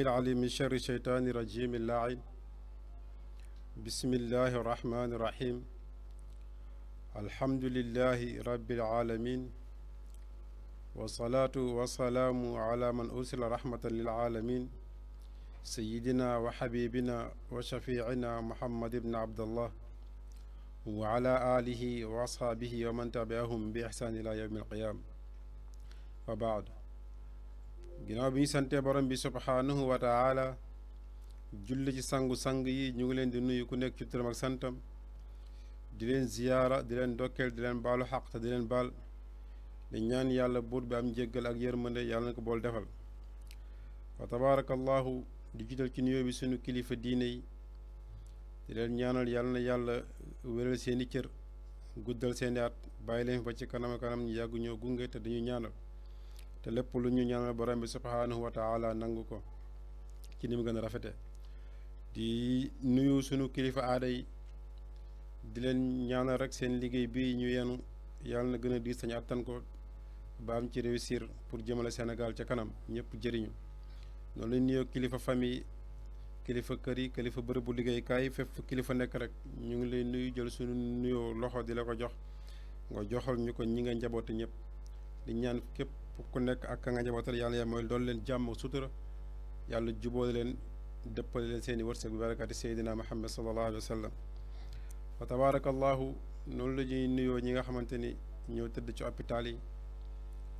العليم من شر الشيطان الرجيم اللاعن بسم الله الرحمن الرحيم الحمد لله رب العالمين والصلاة والسلام على من أرسل رحمة للعالمين سيدنا وحبيبنا وشفيعنا محمد بن عبد الله وعلى آله وأصحابه ومن تبعهم بإحسان إلى يوم القيامة وبعد ginnaaw bi ñu santee borom bi subhaanahu wa taala julli ci sangu-sang yi ñu ngi leen di nuyu ku nekk ci turam ak santam di leen ziyaara di leen dokkeel di leen baalu xaq te di leen baal di ñaan yàlla buur bi am njéggal ak yërmande yàlla na ko bool defal wa tabaarakallahu di jiital ci nuyoo bi suñu kilifa diine yi di leen ñaanal yàlla na yàlla wéral seeni cër guddal seeni at bàyyi leen fa ci kanam kanam ñu yàggu ñoo gunge te dañu ñaanal te lépp lu ñu ñaanal borom bi subhaanahu wa taala nangu ko ci ni mu gën a rafete di nuyu sunu kilifa aada yi di leen ñaanal rek seen liggéey bi ñu yenu yàlla na gën a diis sañu attan ko ba am ci réussir pour jëmale Sénégal ca kanam ñëpp jëriñu noonu lañ nuyoo kilifa famille kilifa kër yi kilifa bërëbu liggéeykaay yi fépp kilifa nekk rek ñu ngi lay nuyu jël sunu nuyoo loxo di la ko jox nga joxal ñu ko ñi nga njaboote ñëpp di ñaan képp ku nekk ak ka nga njabootal yàlla ya mooy doon leen jàmm sutura yàlla jubóole leen dëppale leen seeni wërsëg bi barakati seydina Muhammad sallallahu alayhi wa sallam wa tabaarakallahu noonu la ñuy nuyoo ñi nga xamante ni ñoo tëdd ci hôpital yi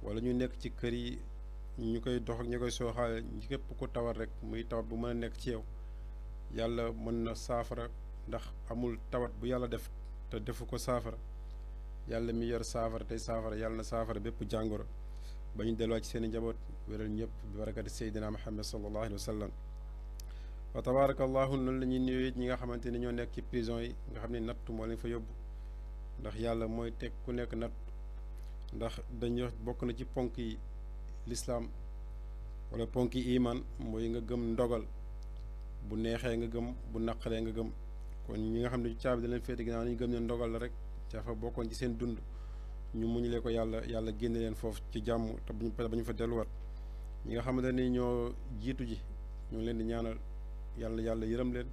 wala ñu nekk ci kër yi ñu koy dox ak ñu koy sooxaale ñi képp ku tawat rek muy tawat bu mën a nekk ci yow yàlla mën na saafara ndax amul tawat bu yàlla def te defu ko saafara yàlla mi yor saafara tey saafara yàlla na saafara bépp jàngoro ba ñu delluwaat ci seen i njaboot wéral ñëpp bi barakati seydina Muhammad sallallahu alayhi wa sallam wa tabaarakallahu noonu la ñuy nuyoo it ñi nga xamante ni ñoo nekk ci prison yi nga xam ne nattu moo leen fa yóbbu ndax yàlla mooy teg ku nekk natt ndax dañuy wax bokk na ci ponk yi lislaam wala ponk yi iman mooy nga gëm ndogal bu neexee nga gëm bu naqaree nga gëm kon ñi nga xam ne caabi da leen féete ginnaaw ñu gëm ne ndogal la rek ca fa bokkoon ci seen dund ñu muñulee ko yàlla génne leen foofu ci jàmm te ba ñu fa delluwaat ñi nga xamante ni ñoo jiitu ji ñu ngi leen di ñaanal yàlla yërëm leen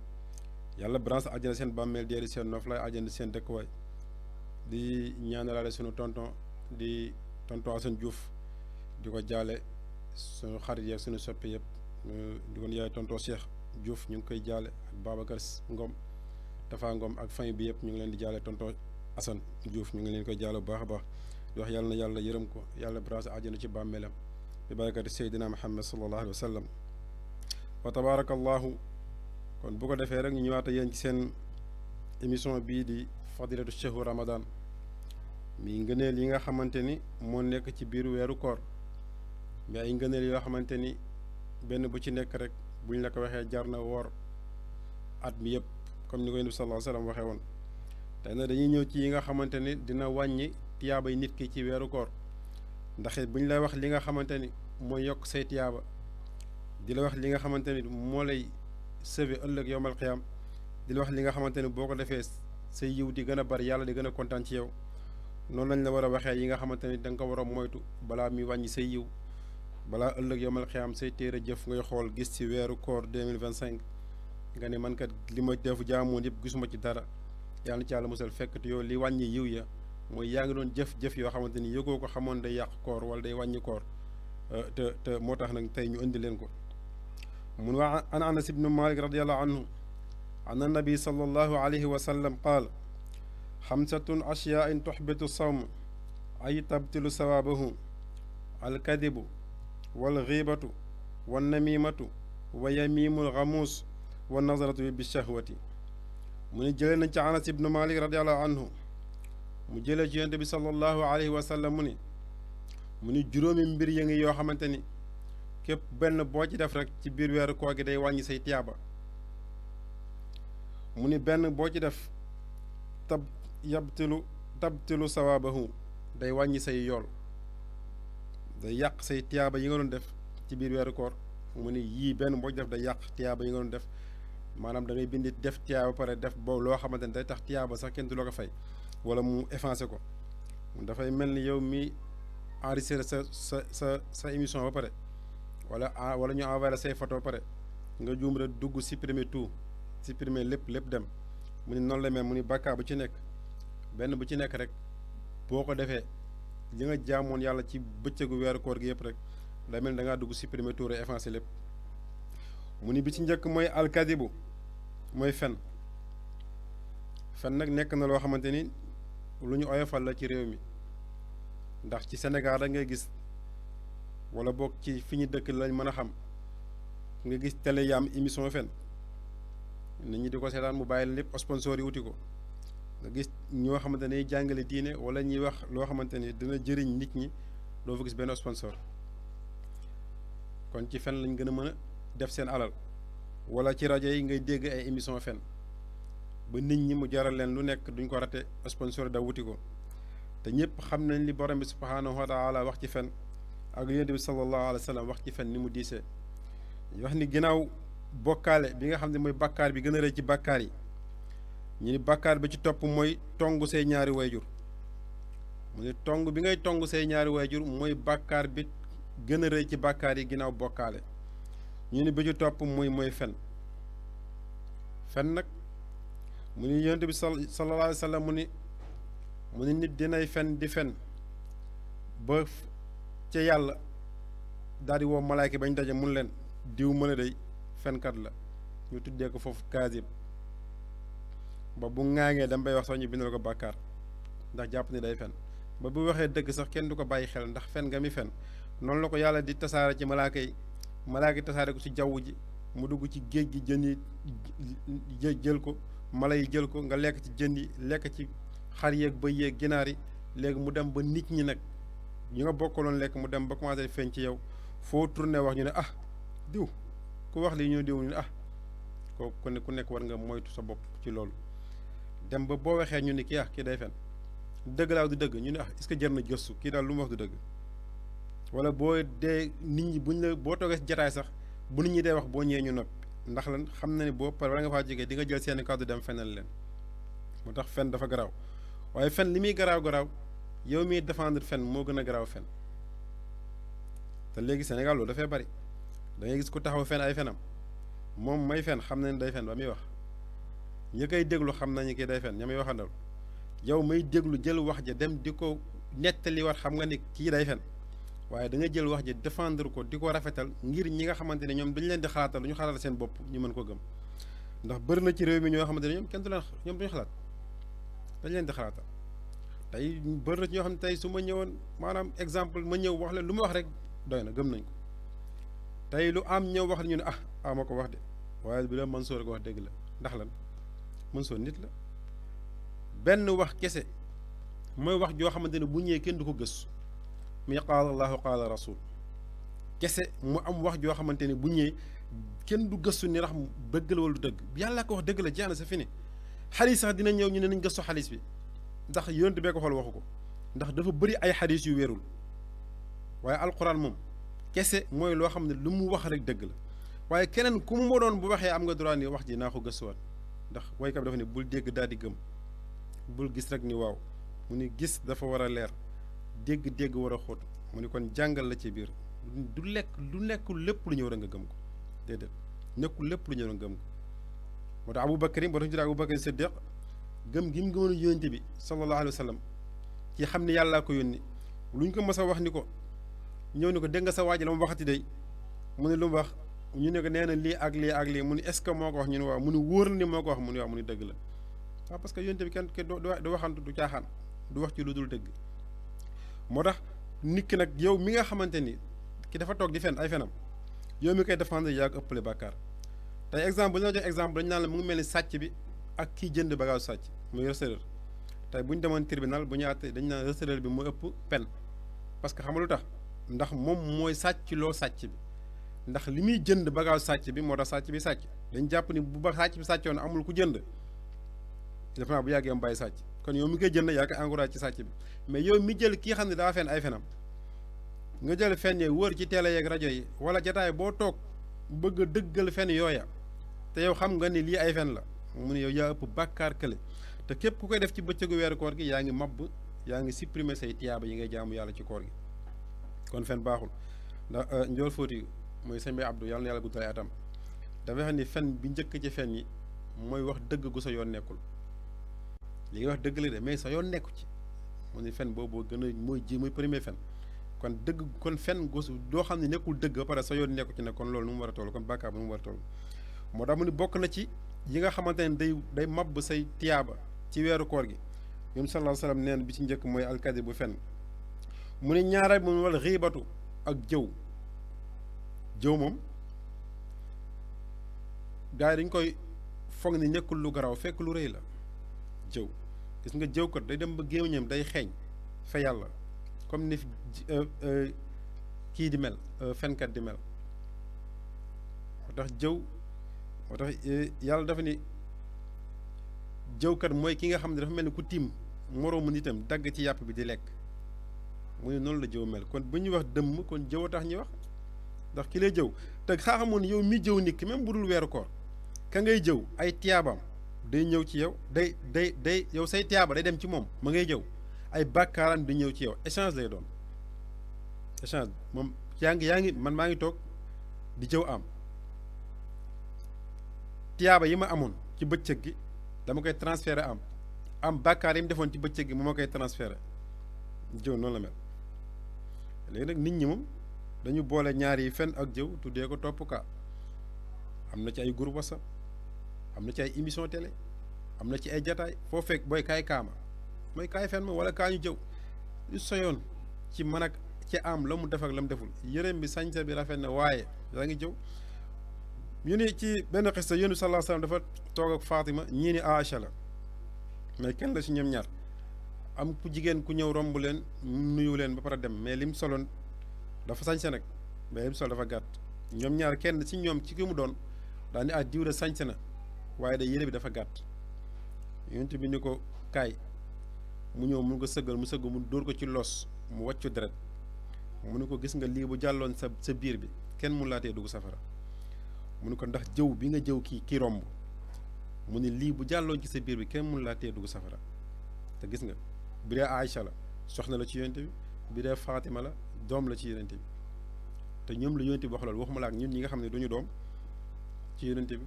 yàlla branche àjjana seen bàmmeel deeri seen noflaay àjjana seen dëkkuwaay di ñaanalaale sunu tonton di tonton Assane Diouf di ko jaale sunu xarit yeeg sunu soppe yëpp di ko yaay tonton Cheikh Diouf ñu ngi koy jaale ak Babacar Ngom Tafa Ngom ak famille bi yëpp ñu ngi leen di jaale tonton Assane Diouf ñu ngi leen koy jaale bu baax a baax di wax yàlla na yàlla yërëm ko yàlla branche àjjana ci bàmmeelam bi barakati seydina Muhammad sallallahu alayhi wa sallam wa tabaarakallahu kon bu ko defee rek ñu ñëwaat ak yéen ci seen émission bii di fadilatu shahru ramadan mi ngëneel yi nga xamante ni moo nekk ci biir weeru koor mais ay ngëneel yoo xamante ni benn bu ci nekk rek buñ la ko waxee jar na woor at mi yëpp comme ni ko Yonent bi sallallahu alayhi wa sallam waxee woon tey nag dañuy ñëw ci yi nga xamante ni dina wàññi tiyaabay nit ki ci weeru koor ndax bu ñu lay wax li nga xamante ni mooy yokk say tiyaaba di la wax li nga xamante ni moo lay sauver ëllëg yowmal qiyaam di la wax li nga xamante ni boo ko defee say yiw di gën a bari yàlla di gën a kontaan ci yow noonu lañ la war a waxee yi nga xamante ni da nga ko war a moytu balaa muy wàññi say yiw balaa ëllëg yowmal qiyaam say téere jëf ngay xool gis ci weeru koor 2025 nga ne man kat li ma def jaamoon yëpp gisuma ci dara yàlla na ci yàlla musal fekk te yow li wàññi yiw ya mooy yaa ngi doon jëf-jëf yoo xamante ni yëgoo ko xamoon day yàq koor wala day wàññi koor te moo tax nag tey ñu indi leen ko mun waa an Anas ibnu Malik radiallahu anhu an annabi sallallahu alayhi wa sallam qaal xamsatun ashyain tuxbitu sawm ay tabtilu sawaabahu alkadibu walxiibatu wannamimatu wa yamimu lxamuus wa nazaratu bi shahwati mu ne jëlee nañ ci Anas ibnu Malik radiallahu anhu mu jëlee ci yonent bi sallallahu alayhi wa sallam mu ni juróomi mbir yi ngi yoo xamante ni képp benn boo ci def rek ci biir weeru koor gi day wàññi say tiyaaba mu ni benn boo ci def tabtilu sawaabahu day wàññi say yool day yàq say tiyaaba yi nga doon def ci biir weeru koor mu ni yii benn boo ci def day yàq tiyaaba yi nga doon def maanaam da ngay bindi def tiyaaba pare def boobu loo xamante ni day tax tiyaaba sax kenn du la ko fay wala mu effacé ko dafay mel ni yow mi enregistré sa émission ba pare wala ñu envoyé say photo ba pare nga juum rek dugg supprimer tout supprimer lépp dem mu ni noonu la mel mu ni bàkkaar bu ci nekk benn bu ci nekk rek boo ko defee li nga jaamoon yàlla ci bëccëgu weeru koor gi yëpp rek day mel ni da ngaa dugg supprimer tout rek effacé lépp mu ni bi ci njëkk mooy alkadibu mooy fen nag nekk na loo xamante ni lu ñu oyofal la ci réew mi ndax ci Sénégal da ngay gis wala boog ci fi ñu dëkk lañ mën a xam nga gis télé yi am émission fen nit ñi di ko seetaan mu bàyyi lépp sponsor yi wuti ko nga gis ñoo xamante ne jàngale diine wala ñuy wax loo xamante ni dina jëriñ nit ñi doo fa gis benn sponsor kon ci fen lañ gën a mën a def seen alal wala ci rajo yi ngay dégg ay émission fen ba nit ñi mu jaral leen lu nekk duñ ko rate sponsor da wuti ko te ñëpp xam nañ li borom bi subhaanahu wa taala wax ci fen ak yonent bi sallallahu alayhi wa sallam wax ci fen ni mu diisee wax ni ginnaaw bokkaale bi nga xam ne mooy bàkkaar bi gën a rëy ci bàkkaar yi ñu ni bàkkaar bi ci topp mooy tong say ñaari wayjur mu ni tong bi ngay tong say ñaari wayjur mooy bàkkaar bi gën a rëy ci bàkkaar yi ginnaaw bokkaale ñu ni bi ci topp mooy fen nag mu ni yonent bi sallallahu alayhi wa sallam mu ni nit dinay fen di fen ba ca yàlla daal di woo malaayka bañ daje mun leen diw mën a day fenkat la ñu tuddee ko foofu kaasib ba bu ŋaaŋee dam bay wax sax ñu bindal ko bàkkaar ndax jàpp ni day fen ba bu waxee dëgg sax kenn du ko bàyyi xel ndax fen nga mi fen noonu la ko yàlla di tasaare ci malaaka yi tasaare ko ci jaww ji mu dugg ci géej gi jën yi jël ko mala yi jël ko nga lekk ci jën yi lekk ci xar yeeg bëy yeeg ginaar yi léegi mu dem ba nit ñi nag ñu nga bokkaloon lekk mu dem ba commencé feeñ ci yow foo tourné wax ñu ne ah diw ku wax lii ñu diw ñu ne ah ko ku nekk war nga moytu sa bopp ci loolu dem ba boo waxee ñu ne kii day fen dëgg laa du dëgg ñu ne est-ce que jar na gëstu kii daal lu mu wax du dëgg wala boo dee nit ñi buñ la boo toogee si jataay sax bu nit ñi dee wax boo ñëwee ñu noppi ndax lan xam na ne boo pare wala nga faa jógee di nga jël seeni kàddu dem fenal leen moo tax fen dafa garaaw waaye fen li muy garaaw yow miy défendre fen moo gën a garaaw fen te léegi Sénégal loolu dafay bari da ngay gis ku taxaw fen ay fenam moom may fen xam na ne day fen ba muy wax ñi koy déglu xam nañu ki day fen ña muy waxandal yow may déglu jël wax ja dem di ko nettali war xam nga ni kii day fen waaye da nga jël wax ja défendre ko di ko rafetal ngir ñi nga xamante ne ñoom dañu leen di xalaatal lu ñu xalaatal seen bopp ñu mën ko gëm ndax bëri na ci réew mi ñoo xamante ne ñoom kenn du leen ñoom duñu xalaat dañ leen di xalaatal tey bëri na ci ñoo xam ne tey su ma ñëwoon maanaam exemple ma ñëw wax leen lu ma wax rek doy na gëm nañ ko tey lu am ñëw wax ñu ne ma ko wax de waaye bi la Mansour ko wax dëgg la ndax lan Mansour nit la benn wax kese mooy wax joo xamante ne bu ñëwee kenn du ko gëstu muy qaala allahu qaala rasul kese mu am wax joo xamante ne bu ñëwee kenn du gëstu ni rax dëgg la wala du dëgg yàlla ko wax dëgg la jeex na sa fini xadis sax dina ñëw ñu ne nañ gëstu xadis bi ndax yonent bee ko xool waxu ko ndax dafa bëri ay xadis yu wérul waaye alquran moom kese mooy loo xam ne lu mu wax rek dëgg la waaye keneen ku mu doon bu waxee am nga droit ni wax ji naa ko gëstuwaat ndax waykat bi dafa ne bul dégg daal di gëm bul gis rek ni waaw mu ni gis dafa war a leer dégg-dégg war a xóot mu ni kon jàngal la ci biir du nekkul lépp lu ñëw rek nga gëm ko déedéet nekkul lépp lu ñëw rek nga gëm ko moo tax Aboubacar boo tax ñu tuddee Aboubacar Siddiq gëm gi mu gëmoon yónente bi sallallahu alayhi wa sallam ci xam ne yàllaa ko yónni lu ñu ko mës a wax ni ko ñëw ni ko dégg nga sa waaj la mu waxati day mu ne lu mu wax ñu ne ko nee na lii ak lii ak lii mu ni est-ce que moo ko wax ñu ne waaw mu ni wóor na ni moo ko wax mu ni waaw mu ni dëgg la waaw parce que yónente bi kenn du waxantu du caaxaan du wax ci lu dul dëgg moo tax nit ki nag yow mi nga xamante ni ki dafa toog di fen ay fenam yow mi koy défendre yaa ko ëppale bàkkaar tey exemple bu ñu la jox exemple dañu naan la mu ngi mel ni sàcc bi ak kii jënd bagage sàcc muy receveur tey bu ñu demoon tribunal bu ñu àttee dañu naan receveur bi mu ëpp pen parce que xam nga lu tax ndax moom mooy sàcc loo sàcc bi ndax li muy jënd bagage sàcc bi moo tax sàcc bi sàcc dañ jàpp ni bu ba sàcc bi sàccoon amul ku jënd def naa bu yàggee am bàyyi sàcc kon yow mi koy jënd yaa koy encouragé ci sàcc bi mais yow mi jël kii xam ne daa fen ay fenam nga jël fen yee wër ci télé yeeg rajo yi wala jataay boo toog bëgg a dëggal fen yooya te yow xam nga ni lii ay fen la mu ne yow yaa ëpp bàkkaar kële te képp ku koy def ci bëccëgu weeru koor gi yaa ngi mabb yaa ngi supprimer say tiyaaba yi ngay jaamu yàlla ci koor gi kon fen baaxul ndax njool fóoti mooy sëñ bi Abdou yàlla na yàlla guddal atam dafay xam ni fen bi njëkk ci fen yi mooy wax dëgg gu sa yoon nekkul li nga wax dëgg la de mais sa yoon nekku ci mu ni fen boobu gën a mooy premier fen kon dëgg kon fen gu doo xam ne nekkul dëgg ba pare sa yoon nekku ci ne kon loolu nu mu war a toll kon bàkkaar bu nu mu war a toll moo tax mu ni bokk na ci yi nga xamante ne day mabb say tiyaaba ci weeru koor gi ñoom sallallahu alayhi wasallam neen bi ci njëkk mooy alkadi bu fen mu ni ñaareel moom wala xiibatu ak jëw moom gars yi dañ koy foog ni nekkul lu garaw fekk lu rëy la jëw gis nga jëw kat day dem ba gémmiñam day xeeñ fa yàlla comme ni kii di mel fenkat di mel moo tax yàlla dafa ni jëwkat mooy ki nga xam ne dafa mel ni ku tiim moroomu nitam dagg ci yàpp bi di lekk mu ne noonu la jëw mel kon bu ñuy wax dëmm kon jëw a tax ñuy wax ndax ki lay jëw te xaa xamoon yow mi jëw nit ki même bu dul weeru koor ka ngay jëw ay tiyaabam day ñëw ci yow day yow say tiyaaba day dem ci moom ma ngay jëw ay bàkkaaram di ñëw ci yow échange lay doon échange moom yaa ngi man maa ngi toog di jëw tiyaaba yi ma amoon ci bëccëg gi dama koy transféré am bàkkaar yi mu defoon ci bëccëg gi moo koy transféré jëw noonu la mel léegi nag nit ñi moom dañu boole ñaar yi fen ak jëw tuddee ko topp ka am na ci ay groupe WhatsApp am na ci ay émission télé am na ci ay jataay foo fekk booy kaay kaama mooy kaay fen ma wala kaa ñu jëw lu soyoon ci man ak ci am la mu def ak la mu deful yërëm bi sañse bi rafet na waaye yaa ngi jëw ñu ni ci benn xista yéenu sallallahu alayhi wasallam dafa toog ak Fatima ñii ni Aïcha la mais kenn la si ñoom ñaar am ku jigéen ku ñëw romb leen nuyu leen ba pare dem mais lim soloon dafa sañse nag mais lim sol dafa gàtt ñoom ñaar kenn ci ñoom ci ki mu doon daa ni diw de sañse na waaye de yére bi dafa gàtt yonent bi ni ko kaay mu ñëw mun ko sëggal mu sëgg mu dóor ko ci los mu wàccu deret mu ni ko gis nga lii bu jàlloon sa biir bi kenn mun laa tee dugg safara mu ni ko ndax jëw bi nga jëw kii romb mu ni lii bu jàlloon ci sa biir bi kenn mun laa tee dugg safara te gis nga bi dee Aïcha la soxna la ci yonent bi dee Fatima la doom la ci yonent bi te ñoom la yonent bi wax loolu waxuma la ak ñun ñi nga xam ne duñu doom ci yonent bi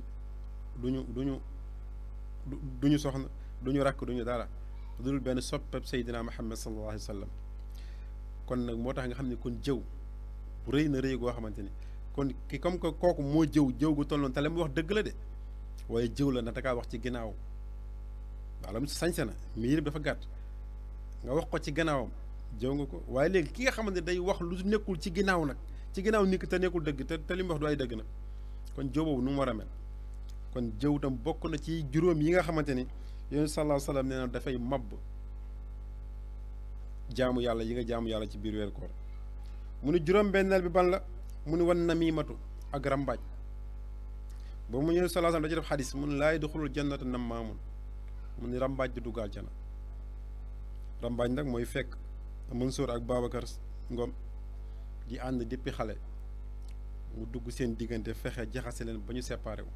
duñu soxna duñu rakk duñu dara dul benn soppeb Seydina Muhammad sallallahu alayhi wa sallam kon nag moo tax nga xam ne kon jëw bu rëy na rëy goo xamante ni kon ki comme que kooku moo jëw gu tolloon te la mu wax dëgg la de waaye jëw la na takaa wax ci ginnaaw wala mu sañse na mais yëpp dafa gàtt nga wax ko ci gannaawam jëw nga ko waaye léegi ki nga xamante ne day wax lu nekkul ci ginnaaw nag ci ginnaaw nit ki te nekkul dëgg te li mu wax du ay dëgg nag kon jëw boobu nu mu war a mel kon jëw tam bokk na ci juróom yi nga xamante ni yonent sallallahu alayhi wasallam nee na dafay mabb jaamu yàlla yi nga jaamu yàlla ci biir weer koor mu ni juróom benneel bi ban la mu ni wan namimatu ak rambaaj boobu mu yonent sallallahu alayhi wasallam da ci def xadis mu ni laa yadxulul jannata nammaamun mu ni rambaaj du dugg aljana rambaaj nag mooy fekk Mansour ak Babacar Ngom di ànd depuis xale mu dugg seen diggante fexe jaxase leen ba ñu séparé wu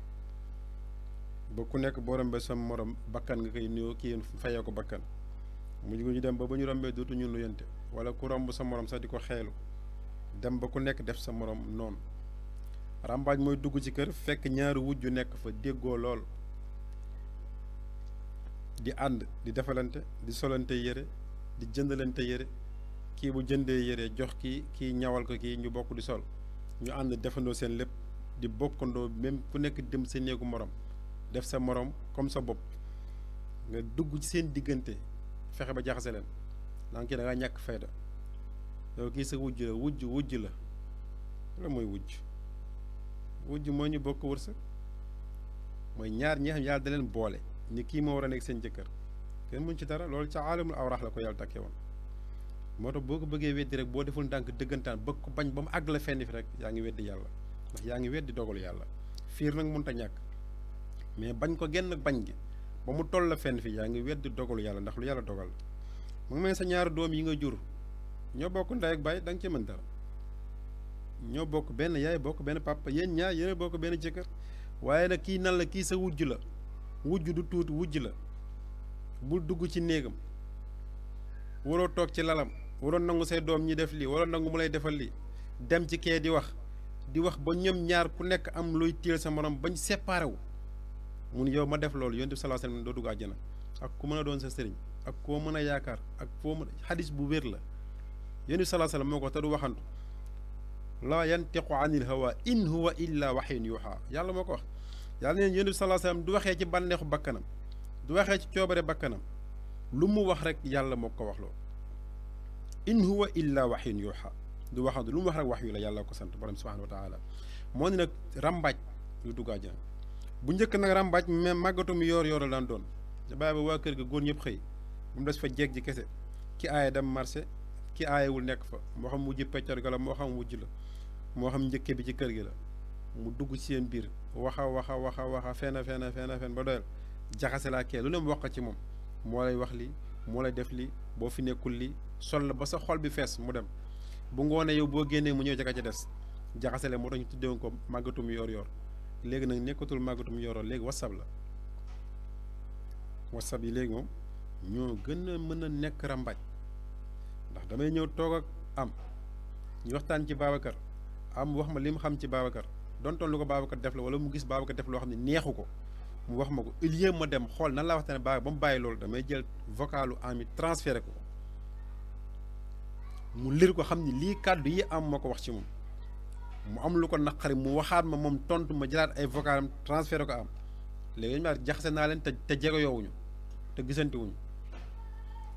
ba ku nekk boo rombee sa morom bakkan nga koy nuyoo kii fayee ko bakkan mu ñu dem ba ñu rombee dootu ñu nuyante wala ku romb sa morom sax di ko xeelu dem ba ku nekk def sa morom noonu rambaaj mooy dugg ci kër fekk ñaari wujj nekk fa déggoo lool di ànd di defalante di solante yére di jëndalante yére kii bu jëndee yére jox kii ñawal ko kii ñu bokk di sol ñu ànd defandoo seen lépp di bokkandoo même ku nekk dem sa néegu morom def sa morom comme sa bopp nga dugg ci seen diggante fexe ba jaxase leen naan kii da ngaa ñàkk fayda yow kii sa wujj la wujj la mooy wujj mooy ñu bokk wërsëg mooy ñaar ñi xam yàlla da leen boole ni kii moo war a nekk seen jëkkër kenn muñ ci dara loolu ca aalamul awrax la ko yàlla takkee woon moo tax boo ko bëggee weddi rek boo deful ndànk dëggantaan bëgg ko bañ ba mu àgg la fenn fi rek yaa ngi weddi yàlla ndax yaa ngi weddi dogalu yàlla fiir nag mënut a ñàkk mais bañ ko genn bañ gi ba mu toll la fenn fi yaa ngi weddi dogalu yàlla ndax lu yàlla dogal mu ngi mel sa ñaari doom yi nga jur ñoo bokk ndey ak baay da nga ci mën dara ñoo bokk benn yaay bokk benn papa yéen ñaar yéen bokk benn jëkkër waaye nag kii nan la kii sa wujj la wujj du tuuti wujj la bul dugg ci néegam waroo toog ci lalam waroon nangu say doom ñi def lii waroon nangu mu lay defal lii dem ci kee di wax di wax ba ñoom ñaar ku nekk am looy téel sa morom bañ séparé wu mu ne yow ma def loolu yonent bi sallallahu alayhi wasallam doo dugg àjjana ak ku mën a doon sa sëriñ ak koo mën a yaakaar ak foo mën xadis bu wér la yonent bi sallallahu alayhi wasallam moo ko te du waxantu laa yantiqu anil hawa in huwa illa wahyun yuha yàlla moo ko wax yàlla neen yonent bi sallallahu alayhi wasallam du waxee ci bànneexu bakkanam du waxee ci coobare bakkanam lu mu wax rek yàlla moo ko wax loo in huwa illa wahyun yuha du waxantu lu mu wax rek wax yu la yàlla ko sant borom subhanahu wa taala moo ni nag rambaaj lu dugg àjjana bu njëkk nag rambaaj mais màggatum yoor yoor la daan doon da bàyyi ba waa kër ga góor ñëpp xëy bu mu des fa jeeg ji kese ki aaye dem marché ki aayewul nekk fa moo xam wujj peccar ga la moo xam wujj la moo xam njëkke bi ci kër gi la mu dugg ci seen biir waxa fen ba doyal jaxase laa kee lu ne mu wax ci moom moo lay wax li moo lay def li boo fi nekkul li sol la ba sa xol bi fees mu dem bu ngoonee yow boo génnee mu ñëw jaka ca des jaxasele moo tax ñu tuddewoon ko màggatum yoor yoor léegi nag nekkatul màggatum yoor yoor léegi whatsapp la whatsapp yi léegi moom ñoo gën a mën a nekk rambaaj ndax damay ñëw toog ak am ñu waxtaan ci Babacar am wax ma li mu xam ci Babacar dontoon lu ko Babacar def la wala mu gis Babacar def loo xam ne neexu ko mu wax ma ko il lieu ma dem xool nan laa waxtaane Babacar ba mu bàyyi loolu damay jël vocalu am yi transféré ko mu lir ko xam ni lii kàddu yi am ma ko wax ci moom mu am lu ko naqari mu waxaat ma moom tontu ma jëlaat ay vocalam transféré ko am léegi dañu jaxase naa leen te jege yoowuñu te gisante wuñu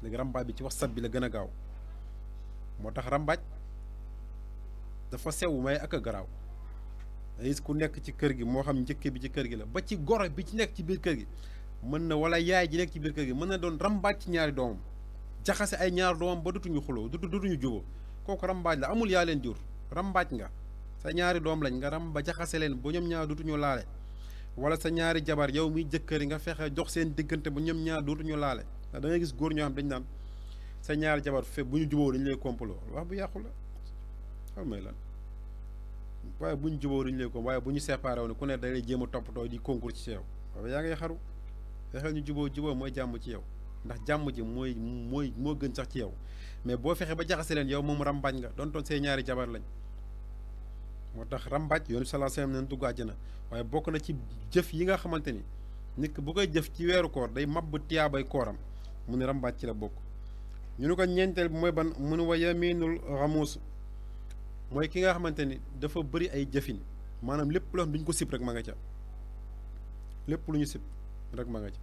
léegi rambaaj bi ci WhatsApp bi la gën a gaaw moo tax rambaaj dafa sew may ak a garaaw gis ku nekk ci kër gi moo xam njëkke bi ci kër gi la ba ci goro bi ci nekk ci biir kër gi mën na wala yaay ji nekk ci biir kër gi mën na doon rambaaj ci ñaari doomam jaxase ay ñaari doomam ba dutuñu xuloo dutuñu juboo kooku rambaaj la amul yaa leen jur rambaaj nga sa ñaari doom lañ nga ram ba jaxase leen ba ñoom ñaar dutuñu laale wala sa ñaari jabar yow muy jëkkër nga fexe jox seen diggante ba ñoom ñaar dutuñu laale ndax da ngay gis góor ñoo xam dañ naan sa ñaari jabar fe bu ñu juboo dañu lay kompaloo wax bu yàqu la xam may lan waaye bu ñu juboo dañu lay ko waaye bu ñu séparé woon ku ne da lay jéem a toppatoo di concours ci yow waaye yaa ngay xaru fexeel ñu juboo mooy jàmm ci yow ndax jàmm ji moo gën sax ci yow mais boo fexe ba jaxase leen yow moom rambaaj nga doontoon see ñaari jabar lañ moo tax rambaaj yoonu sallallahu alayhi wasallam nañ dugg àjjana waaye bokk na ci jëf yi nga xamante ni nit bu koy jëf ci weeru koor day mabb tiyaabay kooram mu ne rambaaj ci la bokk ñu ne ko ñeenteel bi mooy ban mu ne wa yaminul xamuus mooy ki nga xamante ni dafa bëri ay jëfin maanaam lépp loo xam duñ ko sib rek ma nga ca lépp lu ñu sib rek ma nga ca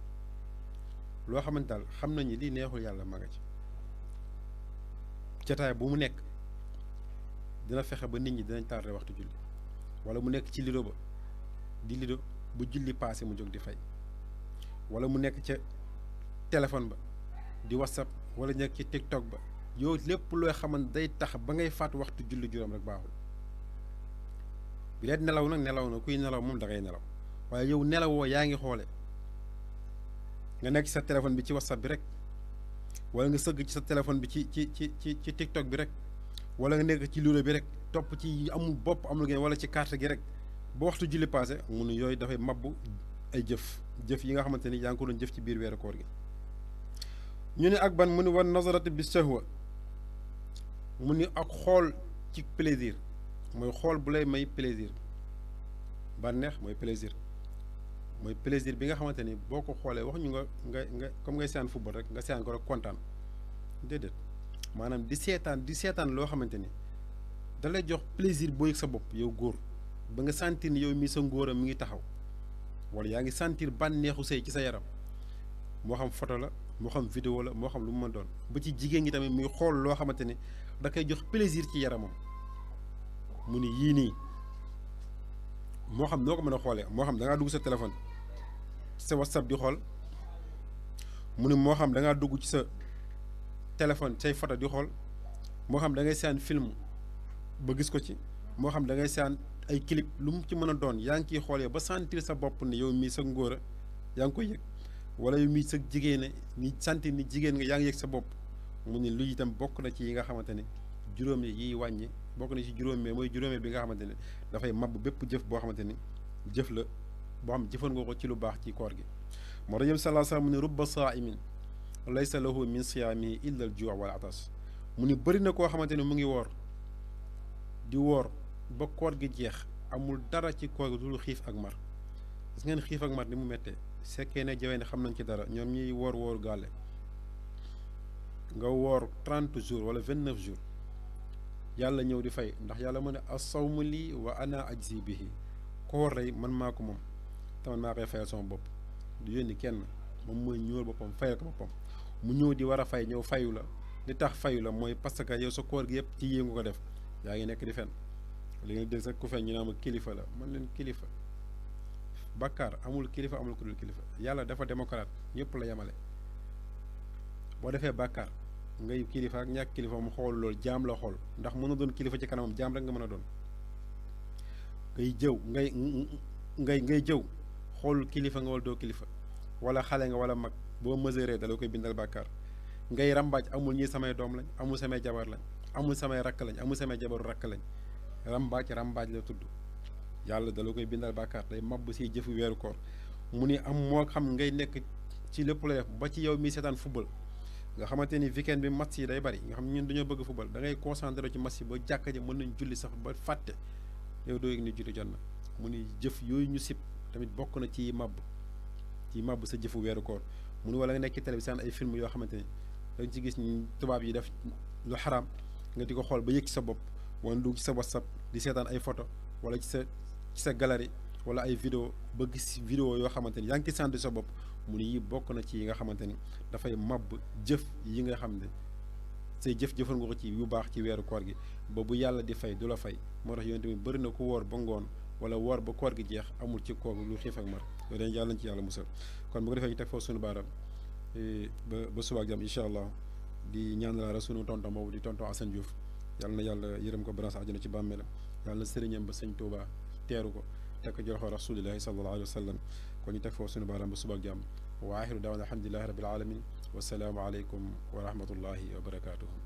loo xamante daal xam nañu lii neexul yàlla ma nga ci jataay bu mu nekk dina fexe ba nit ñi dinañ tardé waxtu julli wala mu nekk ci lido ba di lido bu julli paase mu jóg di fay wala mu nekk ca téléphone ba di whatsapp wala nekk ci tiktok ba yow lépp looy xamante day tax ba ngay faat waxtu julli juróom rek baaxul bi leen nelaw nag nelaw na kuy nelaw moom da ngay nelaw waaye yow nelawoo yaa ngi xoole nga nekk ci sa téléphone bi ci whatsapp bi rek wala nga sëgg ci sa téléphone bi ci tiktok bi rek wala nga nekk ci ludo bi rek topp ci amul bopp amul ngeen wala ci carte gi rek ba waxtu julli passé mu ne yooyu dafay mabbu ay jëf yi nga xamante ni yaa ngi ko doon jëf ci biir weeru koor gi ñu ne ak ban mu ne wan nazarati bi shahwa mu ni ak xool ci plaisir mooy xool bu lay may plaisir bànneex mooy plaisir bi nga xamante ni boo ko xoolee wax ñu nga comme ngay seetaan football rek nga seetaan ko rek kontaan déedéet maanaam di seetaan loo xamante ni da lay jox plaisir boo yëg sa bopp yow góor ba nga sentir ni yow mii sa ngóoram mi ngi taxaw wala yaa ngi sentir bànneexu sëy ci sa yaram moo xam photo la moo xam vidéo la moo xam lu mu mën doon ba ci jigéen ñi tamit muy xool loo xamante ni da koy jox plaisir ci yaramam mu ni yii nii moo xam noo ko mën a xoolee moo xam da ngaa dugg sa téléphone sa whatsapp di xool mu ni moo xam da ngaa dugg ci sa téléphone say photo di xool moo xam da ngay seen film ba gis ko ci moo xam da ngay seen ay clip lu mu ci mën a doon yaa ngi ciy xoolee ba sentir sa bopp ni yow mii sa ngóora yaa ngi koy yëg wala yow mii sa jigéen ni sentir ni jigéen nga yaa ngi yëg sa bopp mu ni lu itam bokk na ci yi nga xamante ne juróom yi wàññi bokk na ci juróomee mooy juróomee bi nga xamante ne dafay mab bépp jëf boo xamante ni jëf la boo xam jëfan nga ko ci lu baax ci koor gi moo tax yëm sallallahu alayhi wasallam mu ne rubba saa'imin laysa lahu min siyaamihi illa al juu' wal atas mu ni bëri na koo xamante ne mu ngi woor di woor ba koor gi jeex amul dara ci koor gi dul xiif ak mar gis ngeen xiif ak mar ni mu méttee sekkee ne jawee ne xam nañ ci dara ñoom ñuy woor gàlle nga woor 30 jours wala 29 jours yàlla ñëw di fay ndax yàlla mu ne as-sawmu lii wa ana ajzi bihi koor lay man maa ko moom te man maa koy fayal sama bopp du yónni kenn moom mooy ñëwal boppam fayal ko boppam mu ñëw di war a fay ñëw fayu la li tax fayu la mooy parce que yow sa koor gi yëpp ci yéngu ko def yaa ngi nekk di fen li nga dégg sax ku fen ñu naa ma kilifa la man leen kilifa bàkkaar amul kilifa amul ku dul kilifa yàlla dafa démocrate ñëpp la yemale boo defee bàkkaar ngay kilifa ak ñàkk kilifa mu xool loolu jaam la xool ndax mën a doon kilifa ci kanamam jaam rek nga mën a doon ngay jëw ngay jëw xool kilifa nga wala doo kilifa wala xale nga wala mag boo mesuré da la koy bindal bàkkaar ngay rambaaj amul ñii samay doom lañ amul samay jabar lañ amul samay rakk lañ amul samay jabaru rakk lañ rambaaj la tudd yàlla da la koy bindal bàkkaar day mabb si jëfu weeru koor mu ni am moo xam ngay nekk ci lépp la def ba ci yow mi seetaan football nga xamante ni weekend bi match yi day bari nga xam ñun dañoo bëgg football da ngay concentré ci match yi ba jàkka ji mën nañ julli sax ba fàtte yow doo yëg ni julli jot na mu ni jëf yooyu ñu sib tamit bokk na ci màbb sa jëfu weeru koor mu ni wala nga nekk ci télé bi seen ay film yoo xamante ni dañ ci gis tubaab yi def lu xaraam nga di ko xool ba yëg ci sa bopp wala dugg ci sa WhatsApp di seetaan ay photo wala ci sa galerie wala ay vidéo ba gis vidéo yoo xamante ni yaa ngi ci sant sa bopp mu ni yi bokk na ci yi nga xamante ni dafay màbb jëf yi nga xam ne say jëfal nga ko ci yu baax ci weeru koor gi ba bu yàlla di fay du la fay moo tax yonent bi bëri na ku woor ba ngoon wala woor ba koor gi jeex amul ci koor lu xiif ak mar loolu dañ yàlla nañ ci yàlla musal kon bu ko defee ñu teg foofu suñu baaram ba suba ak jàmm incha allah di ñaanal la sunu tonton boobu di tonton Assane Diouf yàlla na yàlla yërëm ko branche àjjana ci bàmmeelam yàlla na sëriñam ba sëñ Touba teeru ko teg ko jox ko rasulillahi sallallahu alayhi wa sallam kon ñu teg foofu suñu baaram ba suba ak jàmm wa axiru daawana alhamdulillahi rabbil alamin wasalaamu aleykum wa rahmatullahi wa barakatuhu